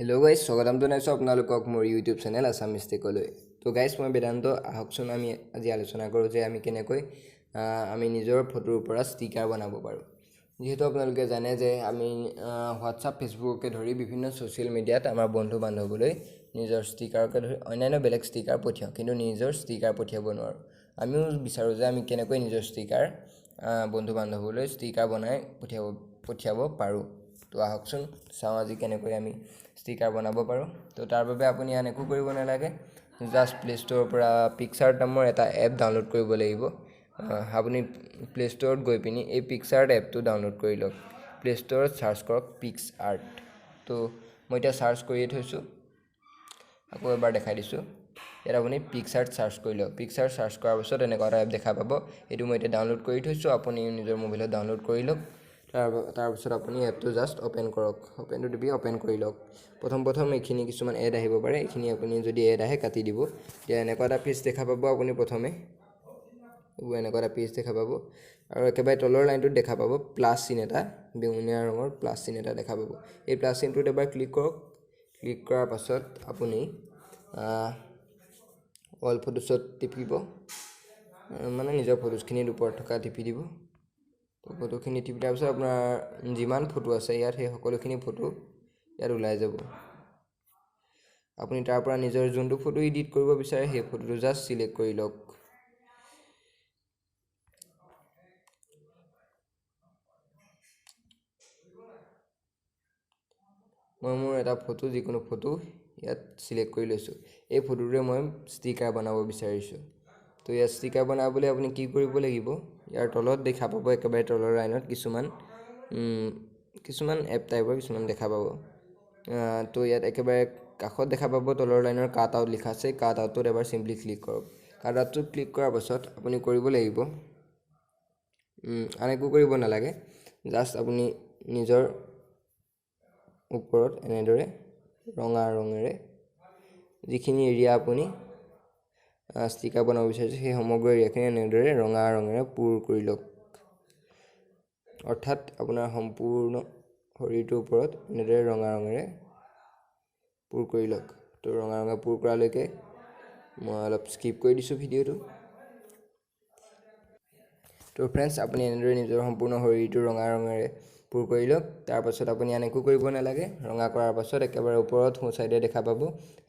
Hello' guys, স্বাগতম জনাইছোঁ আপোনালোকক মোৰ ইউটিউব চেনেল আছামিজ টেকলৈ। তো গাইজ, মই বেদান্ত। আহকচোন, আমি আজি আলোচনা কৰোঁ যে আমি কেনেকৈ আমি নিজৰ ফটোৰ পৰা ষ্টিকাৰ বনাব পাৰোঁ। যিহেতু আপোনালোকে জানে যে আমি হোৱাটছআপ, ফেচবুককে ধৰি বিভিন্ন ছ'চিয়েল মিডিয়াত আমাৰ বন্ধু বান্ধৱলৈ নিজৰ ষ্টিকাৰকে ধৰি অন্যান্য বেলেগ ষ্টিকাৰ পঠিয়াওঁ, কিন্তু নিজৰ ষ্টিকাৰ পঠিয়াব নোৱাৰোঁ। আমিও বিচাৰোঁ যে আমি কেনেকৈ নিজৰ ষ্টিকাৰ বন্ধু বান্ধৱলৈ ষ্টিকাৰ বনাই পঠিয়াব পাৰোঁ। তো আহকচোন চাওঁ আজি কেনেকৈ আমি ষ্টিকাৰ বনাব পাৰোঁ। তো তাৰ বাবে আপুনি আন একো কৰিব নালাগে, জাষ্ট প্লে ষ্ট'ৰৰ পৰা পিক্সাৰ্ট নামৰ এটা এপ ডাউনলোড কৰিব লাগিব। আপুনি প্লে ষ্ট'ৰত গৈ পিনি এই পিক্সাৰ্ট এপটো ডাউনলোড কৰি লওক। প্লে ষ্ট'ৰত চাৰ্চ কৰক পিক্স আৰ্ট। তো মই এতিয়া চাৰ্চ কৰিয়ে থৈছোঁ, আকৌ এবাৰ দেখাই দিছোঁ। ইয়াত আপুনি পিক্সাৰ্ট চাৰ্চ কৰি লওক। পিক্সাৰ্ট চাৰ্চ কৰাৰ পাছত এনেকুৱা এটা এপ দেখা পাব। এইটো মই এতিয়া ডাউনলোড কৰি থৈছোঁ, আপুনি নিজৰ মোবাইলত ডাউনলোড কৰি লওক। তাৰপিছত আপুনি এপটো জাষ্ট অ'পেন কৰক। অ'পেনটো টিপি অ'পেন কৰি লওক। প্ৰথম প্ৰথম এইখিনি কিছুমান এড আহিব পাৰে, এইখিনি আপুনি যদি এড আহে কাটি দিব। এতিয়া এনেকুৱা এটা পেজ দেখা পাব আপুনি। প্ৰথমে এনেকুৱা এটা পেজ দেখা পাব আৰু একেবাৰে তলৰ লাইনটোত দেখা পাব প্লাছ চিন এটা, বেঙুনীয়া ৰঙৰ প্লাছ চিন এটা দেখা পাব। এই প্লাছ চিনটোত এবাৰ ক্লিক কৰক। ক্লিক কৰাৰ পাছত আপুনি অল ফটোছত টিপিব, মানে নিজৰ ফটোজখিনিৰ ওপৰত থকা টিপি দিব। ফটোখিনি টিপি দিয়াৰ পিছত আপোনাৰ যিমান ফটো আছে ইয়াত, সেই সকলোখিনি ফটো ইয়াত ওলাই যাব। আপুনি তাৰ পৰা নিজৰ যোনটো ফটো এডিট কৰিব বিচাৰে সেই ফটোটো জাষ্ট চিলেক্ট কৰি লওক। মই মোৰ এটা ফটো, যিকোনো ফটো ইয়াত চিলেক্ট কৰি লৈছোঁ। এই ফটোটোৰে মই ষ্টিকাৰ বনাব বিচাৰিছোঁ। তো ইয়াত ষ্টিকাৰ বনাবলৈ আপুনি কি কৰিব লাগিব, ইয়াৰ তলত দেখা পাব একেবাৰে তলৰ লাইনত কিছুমান কিছুমান এপ টাইপৰ কিছুমান দেখা পাব। তো ইয়াত একেবাৰে কাষত দেখা পাব তলৰ লাইনৰ কাট আউট লিখা আছে। কাট আউটটোত এবাৰ চিম্পলি ক্লিক কৰক। কাট আউটটোত ক্লিক কৰাৰ পাছত আপুনি কৰিব লাগিব, আন একো কৰিব নালাগে, জাষ্ট আপুনি নিজৰ ওপৰত এনেদৰে ৰঙা ৰঙেৰে যিখিনি এৰিয়া আপুনি ষ্টিকাৰ বনাব বিচাৰিছে সেই সমগ্ৰ এৰিয়াখিনি এনেদৰে ৰঙা ৰঙেৰে পূৰ কৰি লওক। অৰ্থাৎ আপোনাৰ সম্পূৰ্ণ শৰীৰটোৰ ওপৰত এনেদৰে ৰঙা ৰঙেৰে পূৰ কৰি লওক। তো ৰঙা ৰঙে পূৰ কৰালৈকে মই অলপ স্কিপ কৰি দিছোঁ ভিডিঅ'টো। তো ফ্ৰেণ্ডছ, আপুনি এনেদৰে নিজৰ সম্পূৰ্ণ শৰীৰটো ৰঙা ৰঙেৰে পূৰ কৰি লওক। তাৰপাছত আপুনি আন একো কৰিব নালাগে। ৰঙা কৰাৰ পাছত একেবাৰে ওপৰত সোঁ চাইডে দেখা পাব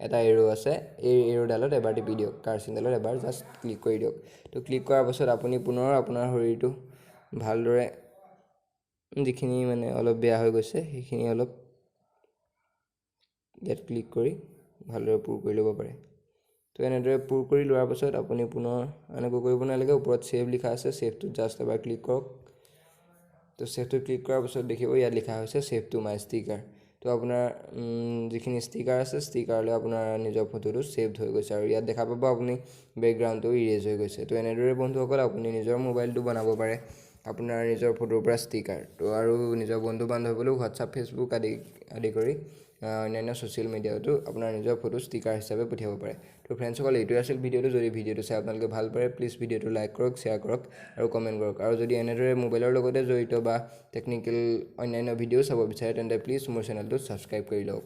এটা এৰ' আছে, এই এৰ'ডালত এবাৰ টিপি দিয়ক। কাৰ চিনডালত এবাৰ জাষ্ট ক্লিক কৰি দিয়ক। তো ক্লিক কৰাৰ পাছত আপুনি পুনৰ আপোনাৰ শৰীৰটো ভালদৰে যিখিনি মানে অলপ বেয়া হৈ গৈছে সেইখিনি অলপ ইয়াত ক্লিক কৰি ভালদৰে পূৰ কৰি ল'ব পাৰে। তো এনেদৰে পূৰ কৰি লোৱাৰ পাছত আপুনি পুনৰ আন একো কৰিব নালাগে। ওপৰত ছেভ লিখা আছে, ছেভটোত জাষ্ট এবাৰ ক্লিক কৰক। তো ছেভটোত ক্লিক কৰাৰ পাছত দেখিব ইয়াত লিখা হৈছে ছেভ টু my sticker. তো আপোনাৰ যিখিনি ষ্টিকাৰ আছে ষ্টিকাৰলৈ আপোনাৰ নিজৰ ফটোটো ছেভড হৈ গৈছে আৰু ইয়াত দেখা পাব আপুনি বেকগ্ৰাউণ্ডটো ইৰেজ হৈ গৈছে। তো এনেদৰে বন্ধুসকল আপুনি নিজৰ মোবাইলটো বনাব পাৰে আপোনাৰ নিজৰ ফটোৰ পৰা ষ্টিকাৰ। তো আৰু নিজৰ বন্ধু বান্ধৱীলৈও হোৱাটছআপ, ফেচবুক আদি আদি কৰি অন্যান্য ছ'চিয়েল মিডিয়াতো আপোনাৰ নিজৰ ফটো ষ্টিকাৰ হিচাপে পঠিয়াব পাৰে। তো ফ্ৰেণ্ডছসকল, এইটোৱে আছিল ভিডিঅ'টো। যদি ভিডিঅ'টো চাই আপোনালোকে ভাল পায়, প্লিজ ভিডিঅ'টো লাইক কৰক, শ্বেয়াৰ কৰক আৰু কমেণ্ট কৰক। আৰু যদি এনেদৰে মোবাইলৰ লগতে জড়িত বা টেকনিকেল অন্যান্য ভিডিঅ' চাব বিচাৰে তেন্তে প্লিজ মোৰ চেনেলটো ছাবস্ক্ৰাইব কৰি লওক।